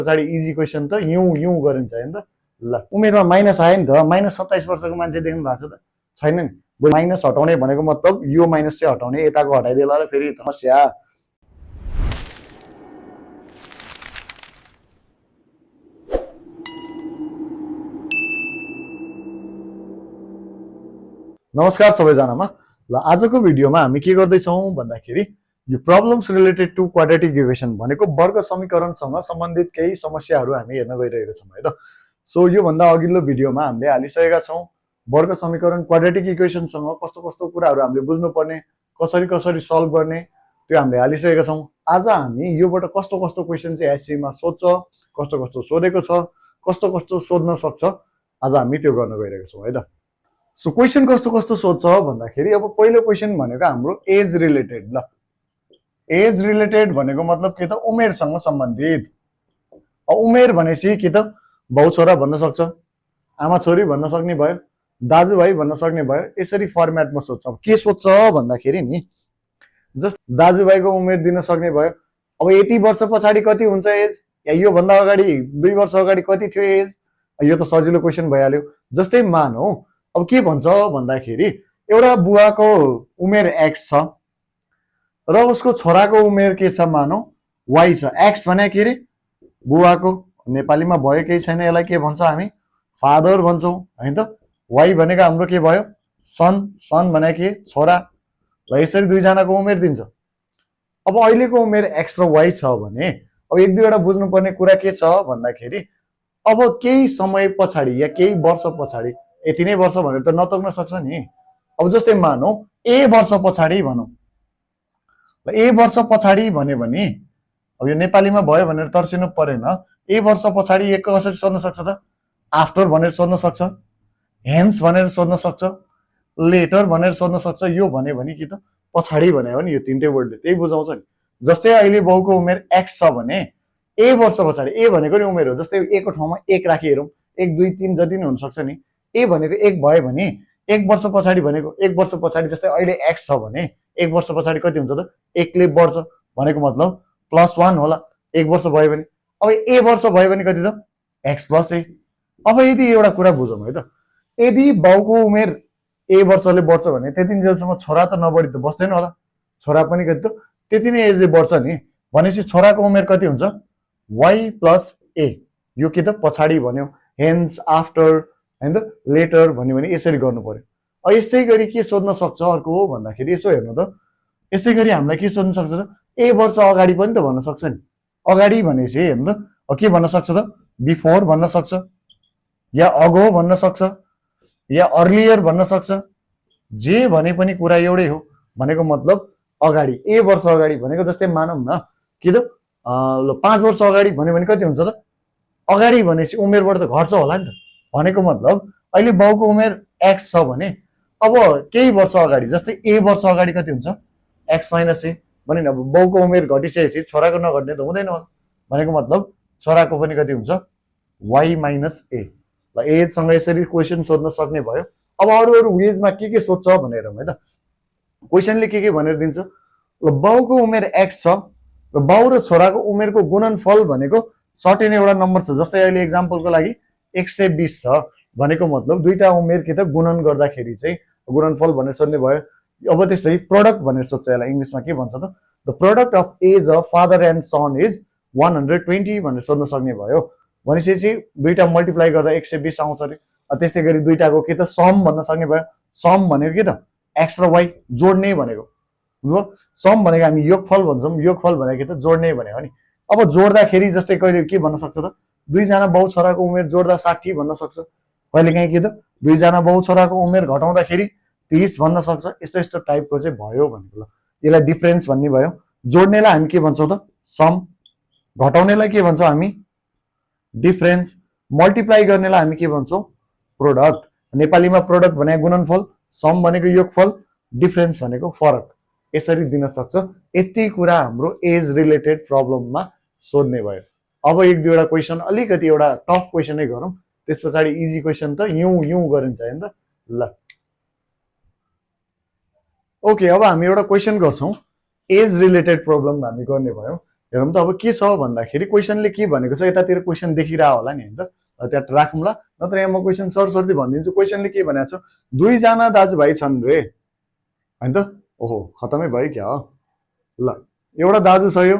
पछाडि easy question त युँ गरिन्छ हैन त। ल उमेरमा माइनस आयो नि त, माइनस 27 वर्षको मान्छे देख्नु भएको छ त? छैन नि। माइनस हटाउने भनेको मतलब यो माइनस चाहिँ हटाउने, यताको हटाइदेला र फेरि समस्या। नमस्कार सबैजनामा। ल आजको भिडियोमा हामी के गर्दैछौँ भन्दाखेरि यो problems related to quadratic equation भनेको वर्ग समीकरणसँग सम्बन्धित केही समस्याहरू हामी हेर्न गइरहेका छौँ है त। सो योभन्दा अघिल्लो भिडियोमा हामीले हालिसकेका छौँ वर्ग समीकरण क्वाड्रेटिक इक्वेसनसँग कस्तो कस्तो कुराहरू हामीले बुझ्नुपर्ने, कसरी कसरी सल्भ गर्ने त्यो हामीले हालिसकेका छौँ। आज हामी योबाट कस्तो कस्तो क्वेसन चाहिँ एससीमा सोध्छ, कस्तो कस्तो सोधेको छ, कस्तो कस्तो सोध्न सक्छ, आज हामी त्यो गर्न गइरहेका छौँ है त। सो क्वेसन कस्तो कस्तो सोध्छ भन्दाखेरि अब पहिलो क्वेसन भनेको हाम्रो एज रिलेटेड। ल एज रिलेटेड भनेको मतलब के त, उमेरसँग सम्बन्धित। उमेर भनेपछि के त, बाउ छोरा भन्न सक्छ, आमा छोरी भन्न सक्ने भयो, दाजुभाइ भन्न सक्ने भयो। यसरी फर्मेटमा सोध्छ। अब के सोध्छ भन्दाखेरि नि जस्ट दाजुभाइको उमेर दिन सक्ने भयो। अब यति वर्ष पछाडि कति हुन्छ एज, या योभन्दा अगाडि 2 वर्ष अगाडि कति थियो एज, यो त सजिलो क्वेसन भइहाल्यो। जस्तै मानौ अब के भन्छ भन्दाखेरि एउटा बुवाको उमेर एक्स छ र उसको छोराको उमेर के छ मानौ वाई छ। एक्स भने के रे, बुवाको, नेपालीमा भयो केही छैन, यसलाई के भन्छ हामी फादर भन्छौँ हैन त। वाई भनेको हाम्रो के भयो सन, सन भने के छोरा। ल यसरी दुईजनाको उमेर दिन्छ। अब अहिलेको उमेर एक्स र वाई छ भने अब एक दुईवटा बुझ्नुपर्ने कुरा के छ भन्दाखेरि अब केही समय पछाडि या केही वर्ष पछाडि, यति नै वर्ष भनेर त नतोक्न सक्छ नि। अब जस्तै मानौ ए वर्ष पछाडि भनौँ। ए वर्ष पछाडि भन्यो भने अब यो नेपालीमा भयो भनेर तर्सिनु परेन। ए वर्ष पछाडि एक कसरी सोध्न सक्छ त, आफ्टर भनेर सोध्न सक्छ, हेन्स भनेर सोध्न सक्छ, लेटर भनेर सोध्न सक्छ। यो भन्यो भने के त पछाडि भने हो नि, यो तीनटै वर्डले त्यही बुझाउँछ नि। जस्तै अहिले बाउको उमेर एक्स छ भने ए वर्ष पछाडि, ए भनेको नि उमेर हो। जस्तै ए को ठाउँमा 1 राखी हेरौँ, 1 2 3 जति नै हुनसक्छ नि। ए भनेको 1 भयो भने 1 वर्ष पछाडि भनेको 1 वर्ष पछाडि, जस्तै अहिले एक्स छ भने 1 वर्ष पछाडि कति हुन्छ त, 1 ले बढ्छ भनेको मतलब +1 होला 1 वर्ष भयो भने। अब ए वर्ष भयो भने कति त एक्स प्लस ए। अब यदि एउटा कुरा बुझौँ है त, यदि बाउको उमेर ए वर्षले बढ्छ भने त्यतिन्जेलसम्म छोरा त नबढी त बस्दैन होला, छोरा पनि कति त त्यति नै एजले बढ्छ नि। भनेपछि छोराको उमेर कति हुन्छ वाई प्लस ए। यो के त पछाडि भन्यो, हेन्स, आफ्टर हैन त, लेटर भन्यो भने यसरी गर्नु पर्यो। अब यस्तै गरी के सोध्न सक्छ अर्को हो भन्दाखेरि यसो हेर्नु त, यस्तै गरी हामीलाई के सोध्न सक्छ त, ए वर्ष अगाडि पनि त भन्न सक्छ नि। अगाडि भनेपछि हेर्नु त के भन्न सक्छ त, बिफोर भन्न सक्छ, या अगो भन्न सक्छ, या अर्लियर भन्न सक्छ। जे भने पनि कुरा एउटै हो, भनेको मतलब अगाडि। ए वर्ष अगाडि भनेको जस्तै मानौँ न के त 5 वर्ष अगाडि भन्यो भने कति हुन्छ त, अगाडि भनेपछि उमेरबाट त घट्छ होला नि त। भनेको मतलब अहिले बाउको उमेर एक्स छ भने अब केही वर्ष अगाडि, जस्तै ए वर्ष अगाडि कति हुन्छ एक्स माइनस ए भने अब बाउको उमेर घटिसकेपछि छोराको नघट्ने त हुँदैन होला। भनेको मतलब छोराको पनि कति हुन्छ वाई माइनस ए। ल एजसँग यसरी क्वेसन सोध्न सक्ने भयो। अब अरू अरू एजमा के सोध्छ भनेर है त, क्वेसनले के भनेर दिन्छ। ल बाउको उमेर एक्स छ र बाउ र छोराको उमेरको गुणनफल भनेको सर्टेन एउटा नम्बर छ। जस्तै अहिले एक्जाम्पलको लागि 120 छ भनेको मतलब दुईटा उमेर के त गुणन गर्दाखेरि चाहिँ गुणनफल भनेर सोध्ने भयो। अब त्यसै प्रोडक्ट भनेर सोध्छ। यसलाई इङ्ग्लिसमा के भन्छ त, the product of age of father and son is 120 भनेर सोध्न सक्ने भयो। भनेपछि दुईटा मल्टिप्लाई गर्दा 120 आउँछ अरे। त्यसै गरी दुईटाको के त सम भन्न सक्ने भयो। सम भनेको के त एक्स र वाई जोड्ने भनेको हो। सम भनेको हामी योगफल भन्छौँ, योगफल भनेको के त जोड्ने भनेको नि। अब जोड्दाखेरि जस्तै कहिले के भन्न सक्छ त, दुईजना बाउ छोराको उमेर जोड्दा 60 भन्न सक्छ। कहिले काहीँ के त दुईजना बाउ छोराको उमेर घटाउँदाखेरि 30 भन्न सक्छ। यस्तो यस्तो टाइपको चाहिँ भयो भनेको। ल यसलाई डिफरेन्स भन्ने भयो। जोड्नेलाई हामी के भन्छौँ त सम, घटाउनेलाई के भन्छौँ हामी डिफरेन्स, मल्टिप्लाई गर्नेलाई हामी के भन्छौँ प्रोडक्ट। नेपालीमा प्रोडक्ट भनेको गुणनफल, सम भनेको योगफल, डिफरेन्स भनेको फरक। यसरी दिन सक्छ। यति कुरा हाम्रो एज रिलेटेड प्रब्लममा सोध्ने भयो। अब एक दुईवटा क्वेसन अलिकति एउटा टफ क्वेसनै गरौँ, त्यस पछाडि इजी क्वेसन त युँ गरिन्छ हैन त। ल ओके, अब हामी एउटा क्वेसन गर्छौँ एज रिलेटेड प्रब्लम हामी गर्ने भयो। हेरौँ त अब के छ भन्दाखेरि क्वेसनले के भनेको छ यतातिर क्वेसन देखिरहेको होला नि हैन त त्यहाँ राखौँला नत्र यहाँ म क्वेसन सरसर्ती भनिदिन्छु क्वेसनले के भनेको छ दुईजना दाजुभाइ छन् रे हैन त ओहो खतमै भयो क्या हो ल एउटा दाजु छ यो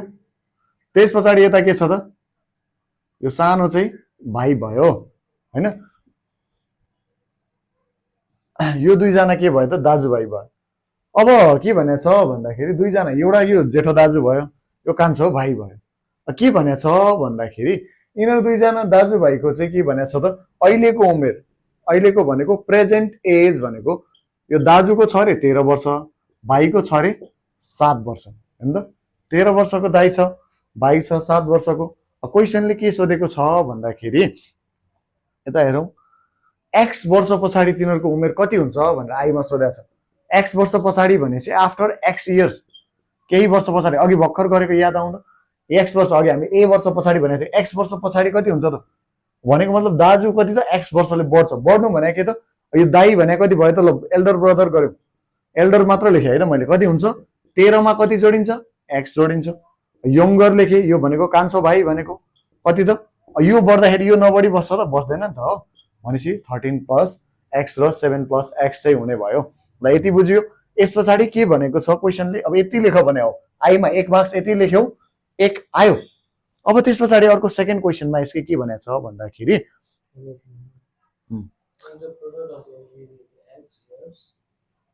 त्यस पछाडि यता के छ त यो सानो चाहिँ भाइ भयो हैन यो दुईजना के भयो त दाजुभाइ भयो अब के भनेको छ भन्दाखेरि दुईजना एउटा यो जेठो दाजु भयो यो कान्छो भाइ भयो के भनेको छ भन्दाखेरि यिनीहरू दुईजना दाजुभाइको चाहिँ के भनेको छ त अहिलेको उमेर अहिलेको भनेको प्रेजेन्ट एज भनेको यो दाजुको छ अरे 13 वर्ष भाइको छ अरे 7 वर्ष हैन त 13 वर्षको दाइ छ भाइ छ 7 वर्षको क्वेसनले के सोधेको छ भन्दाखेरि यता हेरौँ एक्स वर्ष पछाडि तिनीहरूको उमेर कति हुन्छ भनेर आइमा सोधेको छ एक्स वर्ष पछाडि भनेपछि आफ्टर एक्स इयर्स केही वर्ष पछाडि अघि भर्खर गरेको याद आउँदा एक्स वर्ष अघि हामी ए वर्ष पछाडि भनेको थियो एक्स वर्ष पछाडि कति हुन्छ त भनेको मतलब दाजु कति त एक्स वर्षले बढ्छ बढ्नु भनेको के त यो दाइ भनेको कति भयो त ल एल्डर ब्रदर गर्यो एल्डर मात्र लेखेँ है त मैले कति हुन्छ 13 मा कति जोडिन्छ एक्स जोडिन्छ यङ्गर लेखेँ यो भनेको कान्छो भाइ भनेको कति त यो बढ्दाखेरि यो नबढी बस्छ त बस्दैन नि त हो भनेपछि 13 प्लस एक्स र 7 प्लस एक्स चाहिँ हुने भयो ल यति बुझ्यो यस पछाडि के भनेको छ क्वेसनले अब यति लेख भने हो आइमा 1 मार्क्स यति लेख्यौ 1 आयो अब त्यस पछाडि अर्को सेकेन्ड क्वेसनमा यसको के भनेको छ भन्दाखेरि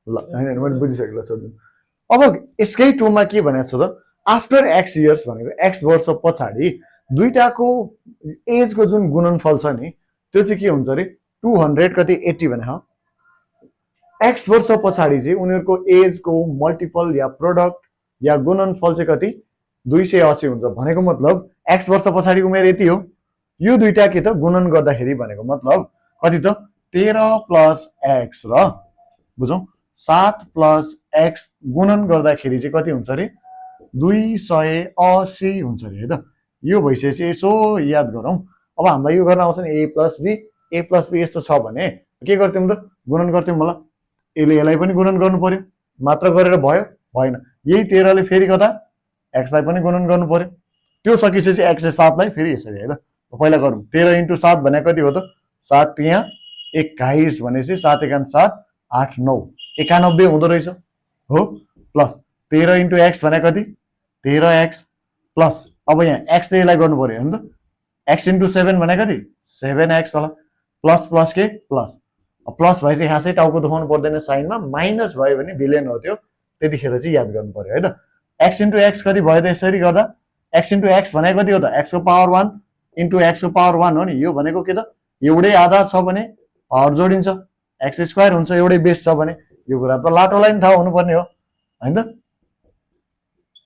ल हैन मैले बुझिसकेँ ल छोड्नु अब यसकै टुमा के भनेको छ त आफ्टर एक्स इयर्स भनेको एक्स वर्ष पछाडि दुईटाको एजको जुन गुणनफल छ नि त्यो चाहिँ के हुन्छ अरे 200 कति 80 भने हो एक्स वर्ष पछाडि चाहिँ उनीहरूको एजको मल्टिपल या प्रोडक्ट या गुणनफल चाहिँ कति 280 हुन्छ भनेको मतलब एक्स वर्ष पछाडि उमेर यति हो यो दुईटा के त गुणन गर्दाखेरि भनेको मतलब कति त 13 प्लस एक्स र बुझौँ 7 प्लस एक्स गुणन गर्दाखेरि चाहिँ कति हुन्छ अरे 280 हुन्छ अरे है त यो भइसकेपछि यसो याद गरौँ अब हामीलाई यो गर्न आउँछ नि ए प्लस बी यस्तो छ भने के गर्थ्यौँ त गुणन गर्थ्यौँ होला यसले यसलाई पनि गुणन गर्नु पर्यो मात्र गरेर भयो भएन यही 13 ले फेरि कता एक्सलाई पनि गुणन गर्नु पर्यो त्यो सकिसकेपछि एक्स ले 7 लाई फेरि यसरी है त पहिला गरौँ 13 × 7 भने कति हो त 7 यहाँ 21 भनेपछि 7 एकान 7 8 9 91 हुँदो रहेछ हो प्लस 13 × एक्स भने कति 13 एक्स प्लस अब यहाँ एक्स ले यसलाई गर्नु पर्यो हैन त एक्स × 7 भने कति 7 एक्स होला प्लस प्लस के प्लस प्लस भएपछि यहाँ चाहिँ टाउको दुखाउनु पर्दैन साइनमा माइनस भयो भने भिलेन हो त्यो त्यतिखेर चाहिँ याद गर्नु पर्यो है त एक्स × एक्स कति भयो त यसरी गर्दा एक्स × एक्स भनेको कति हो त एक्स को पावर 1 × एक्स को पावर 1 हो नि यो भनेको के त एउटै आधार छ भने पावर जोडिन्छ एक्स स्क्वायर हुन्छ एउटै बेस छ भने यो कुरा त लाटोलाई पनि थाहा हुनुपर्ने हो हैन त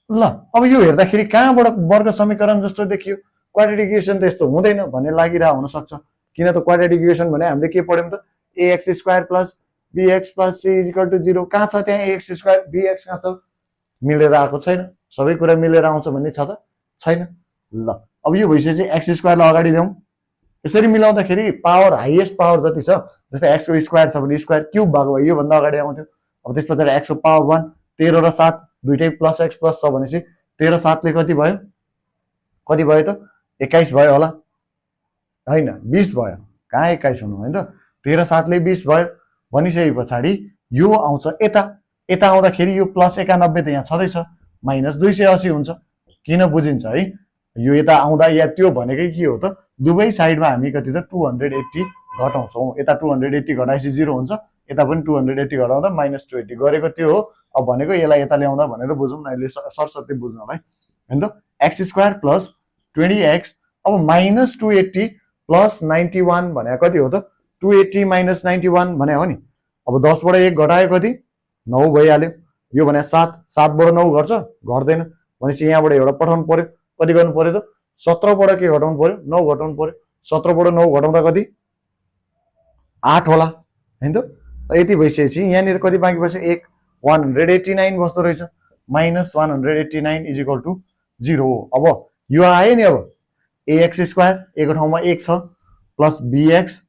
ल अब यो हेर्दाखेरि कहाँबाट वर्ग समीकरण जस्तो देखियो क्वाड्रेटिक इक्वेसन त यस्तो हुँदैन भन्ने लागिरहेको हुन सक्छ किन त क्वाड्रेटिक इक्वेसन भने हामीले के पढ्यौँ त ax square plus bx plus c = 0 कहाँ छ त्यहाँ ax स्क्वायर bx कहाँ छ मिलेर आएको छैन सबै कुरा मिलेर आउँछ भन्ने छ त छैन ल अब यो भइसकेपछि एक्स स्क्वायरलाई अगाडि ल्याउँ यसरी मिलाउँदाखेरि पावर हाईएस्ट पावर जति छ जस्तै एक्स को स्क्वायर छ भने स्क्वायर क्यूब भएको भए यो भन्दा अगाडि आउँथ्यो अब त्यस पछाडि एक्स को पावर 1 13 र 7 दुईटै प्लस एक्स प्लस छ भनेपछि 13 7 ले कति भयो त 21 भयो होला हैन 20 भयो कहाँ 21 हुनु हैन त 13 7 ले 20 भयो भनिसके पछाडि यो आउँछ यता आउँदाखेरि यो प्लस 91 त यहाँ छँदैछ माइनस 280 हुन्छ किन बुझिन्छ है यो यता आउँदा या त्यो भनेकै के हो त दुवै साइडमा हामी कति त 280 घटाउँछौँ यता 280 घटाएपछि 0 हुन्छ यता पनि 280 घटाउँदा -280 गरेको त्यो हो अब भनेको यसलाई यता ल्याउँदा भनेर बुझौँ न अहिले सरसर्ती बुझ्नलाई हैन त एक्स स्क्वायर प्लस 20x अब -280 प्लस 91 भने कति हो त 280 - 91 भने हो नि अब 10 बाट 1 घटायो कति 9 भइहाल्यो यो भने 7 7 बाट 9 घट्छ घट्दैन भनेपछि यहाँबाट एउटा पठाउनु पर्यो कति गर्नु पर्यो त 17 बाट के घटाउनु पर्यो 9 घटाउनु पर्यो 17 बाट 9 घटाउँदा कति 8 होला हैन त यति भइसकेपछि यहाँनिर कति बाँकी बस्यो 1 189 बस्दो रहेछ -189 = 0 अब यो आयो नि अब ax स्क्वायर a को ठाउँमा 1 छ प्लस bx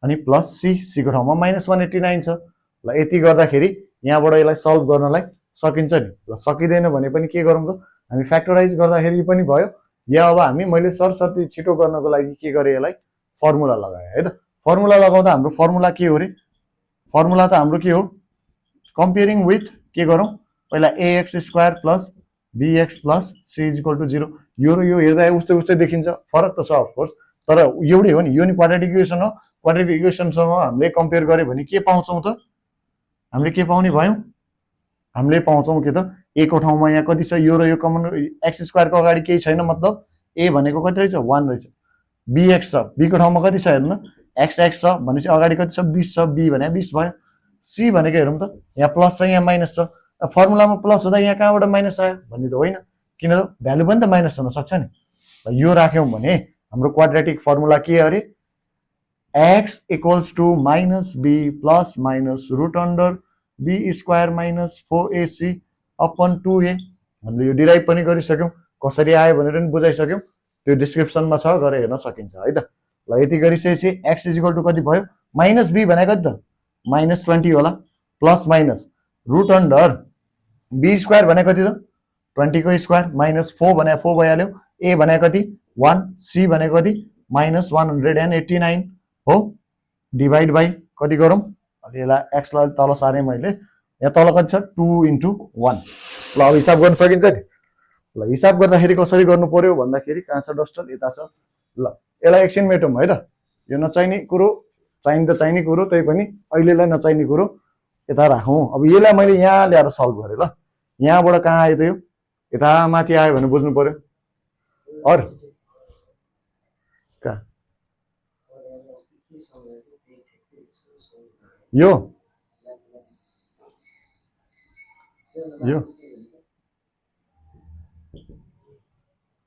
अनि प्लस c को ठाउँमा -189 छ ल यति गर्दाखेरि यहाँबाट यसलाई सल्भ गर्नलाई सकिन्छ नि ल सकिदैन भने पनि के गरौँ त हामी फ्याक्टराइज गर्दाखेरि पनि भयो। या अब हामी मैले सरसर्ती छिटो गर्नको लागि के गरेँ, यसलाई फर्मुला लगाएँ है त। फर्मुला लगाउँदा हाम्रो फर्मुला के हो रे, फर्मुला त हाम्रो के हो, कम्पेयरिङ विथ के गरौँ पहिला ax square plus bx plus c equal to 0। यो र यो हेर्दा उस्तै उस्तै देखिन्छ, फरक त छ अफकोर्स, तर एउटै हो नि, यो नि क्वाड्रेटिक इक्वेसन हो। क्वाड्रेटिक इक्वेसनसँग हामीले कम्पेयर गऱ्यो भने के पाउँछौँ त, हामीले के पाउने भयौँ, हामीले पाउँछौँ के त, a को ठाउँमा यहाँ कति छ, यो र यो कमन, एक्स स्क्वायरको अगाडि केही छैन, मतलब a भनेको कति रहेछ 1 रहेछ। bx छ, b को ठाउँमा कति छ हेर्नु न, x छ भनेपछि अगाडि कति छ 20 छ, b भने 20 भयो। c भनेको हेरौँ त, यहाँ प्लस छ यहाँ माइनस छ, फर्मुलामा प्लस हुँदा यहाँ कहाँबाट माइनस आयो भन्ने त होइन, किन भ्यालु पनि त माइनस हुन सक्छ नि। यो राख्यौँ भने हाम्रो क्वाड्रेटिक फर्मुला के अरे, x equals to minus b plus minus root under b square minus 4ac upon 2a। हामीले यो डिराइभ पनि गरिसक्यौँ, कसरी आयो भनेर पनि बुझाइसक्यौँ, त्यो डिस्क्रिप्सनमा छ, गएर हेर्न सकिन्छ है त। ल यति गरिसकेपछि x इक्वल टु कति भयो, माइनस b भनेको कति त माइनस 20 होला, plus minus root under b square भने कति त 20 को स्क्वायर माइनस 4 भने 4 भइहाल्यो, a भने कति 1, c भने कति माइनस 189 हो, डिभाइड बाई कति गरौँ, यसलाई x लाई तल सारेँ मैले, यहाँ तल कति छ 2 इन्टु 1। ल अब हिसाब गर्न सकिन्छ नि। ल हिसाब गर्दाखेरि कसरी गर्नु पर्यो भन्दाखेरि कहाँ छ डस्टर, यता छ। ल यसलाई एकछिन मेटौँ है त, यो नचाहिने कुरो चाहिने कुरो, त्यही पनि अहिलेलाई नचाहिने कुरो यता राखौँ। अब यसलाई मैले यहाँ ल्याएर सल्भ गरेँ। ल यहाँबाट कहाँ आयो त, यो यता माथि आयो भने बुझ्नु पर्यो। अरू कहाँ यो यो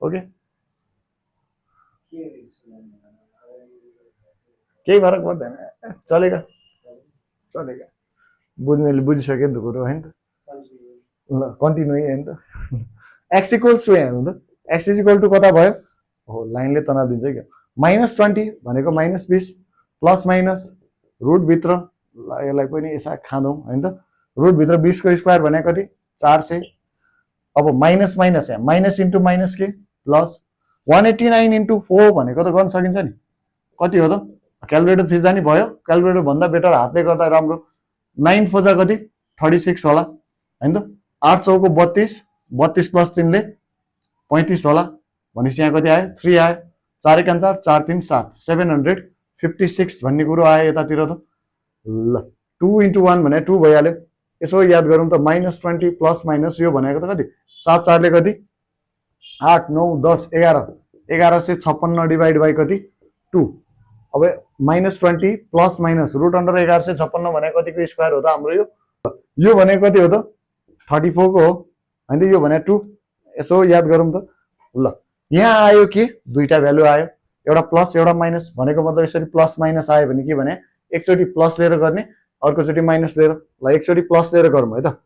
ओके, केही फरक पर्दैन, चलेगा चलेगा, बुझ्नेले बुझिसक्यो नि त कुरो होइन त। ल कन्टिन्यू है नि त। एक्स इक्वल्स टु हेर्नु त, एक्स इज इक्वल टु कता भयो, हो लाइनले तनाव दिन्छ क्या, माइनस 20 भनेको माइनस 20 प्लस माइनस रुटभित्र, ल यसलाई पनि यसो खाँदौँ होइन त, रुटभित्र 20 को स्क्वायर भने कति 400। अब माइनस माइनस यहाँ माइनस इन्टु माइनस के प्लस 189 इन्टु 4 भनेको त गर्न सकिन्छ नि, कति हो त, क्यालकुलेटर थिच्दा नि भयो, क्यालकुलेटर भन्दा बेटर हातले गर्दा राम्रो। 9 फोजा कति 36 होला होइन त, 8 चौको 32, 32 प्लस 3 ले 35 होला, भनेपछि यहाँ कति आयो 3 आयो, 4 एक 4, 4 3 7, 756 भन्ने कुरो आयो यतातिर त। ल 2 इन्टु 1 भने 2 भइहाल्यो, यसो याद गरौँ त, माइनस 20 प्लस माइनस यो भनेको त कति 7 4 ले कति 8 9 10 11, 1156 डिभाइड बाई कति 2। अब minus 20 plus minus root under 1156 भने कतिको स्क्वायर हो त हाम्रो, यो भने कति हो त 34 को हो होइन, यो भने 2, यसो याद गरौँ त। ल यहाँ आयो के दुईटा भ्यालु आयो, एउटा प्लस एउटा माइनस, भनेको मतलब यसरी प्लस माइनस आयो भने के भने एकचोटि प्लस लिएर गर्ने, अर्कोचोटि माइनस लिएर। ल एकचोटि प्लस लिएर गरौँ है त,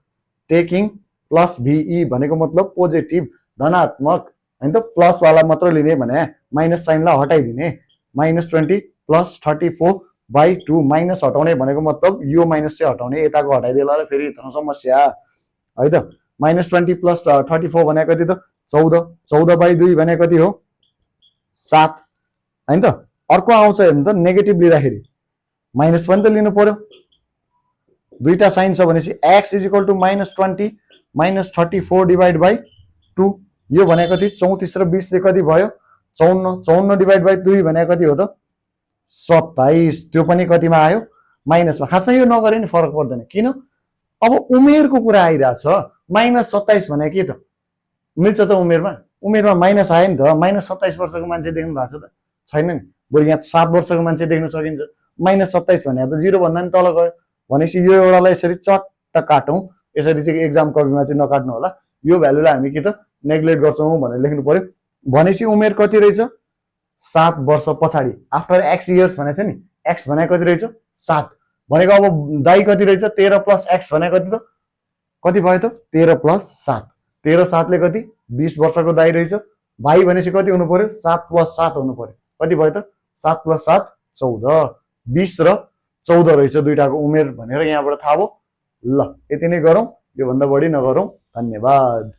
टेकिङ प्लस भिई भनेको मतलब पोजिटिभ धनात्मक होइन त, प्लस वाला मात्र लिने भने माइनस साइनलाई हटाइदिने, माइनस 20 प्लस 34 बाई 2, माइनस हटाउने भनेको मतलब यो माइनस चाहिँ हटाउने, यताको हटाइदिएला र फेरि समस्या है त। माइनस 20 प्लस 34 भने कति त 14, 14 बाई 2 भने कति हो 7 होइन त। अर्को आउँछ हेर्नु त, नेगेटिभ लिँदाखेरि माइनस पनि त लिनु पर्यो, दुईटा साइन छ भनेपछि x is equal to minus 20 minus 34 divide by 2, यो भने कति 34 र 20 ले कति भयो 54, 54 डिभाइड बाई 2 भने कति हो त 27, त्यो पनि कतिमा आयो माइनसमा। खासमा यो नगरे नि फरक पर्दैन, किन अब उमेरको कुरा आइरहेछ, माइनस 27 भने के त मिल्छ त उमेरमा, उमेरमा माइनस आयो नि त, माइनस 27 वर्षको मान्छे देख्नु भएको छ त छैन नि, बरु यहाँ 7 वर्षको मान्छे देख्न सकिन्छ, माइनस 27 भने त 0 भन्दा नि तल गयो, भनेपछि यो एउटालाई यसरी चट्ट काटौँ, यसरी चाहिँ एक्जाम कपीमा चाहिँ नकाट्नु होला, यो भ्यालुलाई हामी के त नेग्लेक्ट गर्छौँ भनेर लेख्नु पर्यो। भनेपछि उमेर कति रहेछ 7 वर्ष पछाडि, आफ्टर एक्स इयर्स भनेको छ नि, एक्स भने कति रहेछ 7 भनेको, अब दाइ कति रहेछ 13 प्लस एक्स भने कति त कति भयो त 13 प्लस 7, 13 7 ले कति 20 वर्षको दाइ रहेछ, भाइ भनेपछि कति हुनु पर्यो 7 प्लस 7 हुनु पर्यो, कति भयो त 7 प्लस 7 14, 20 र 14 रहेछ दुईटाको उमेर भनेर यहाँबाट थाहा भयो। ल यति नै गरौँ, योभन्दा बढी नगरौँ, धन्यवाद।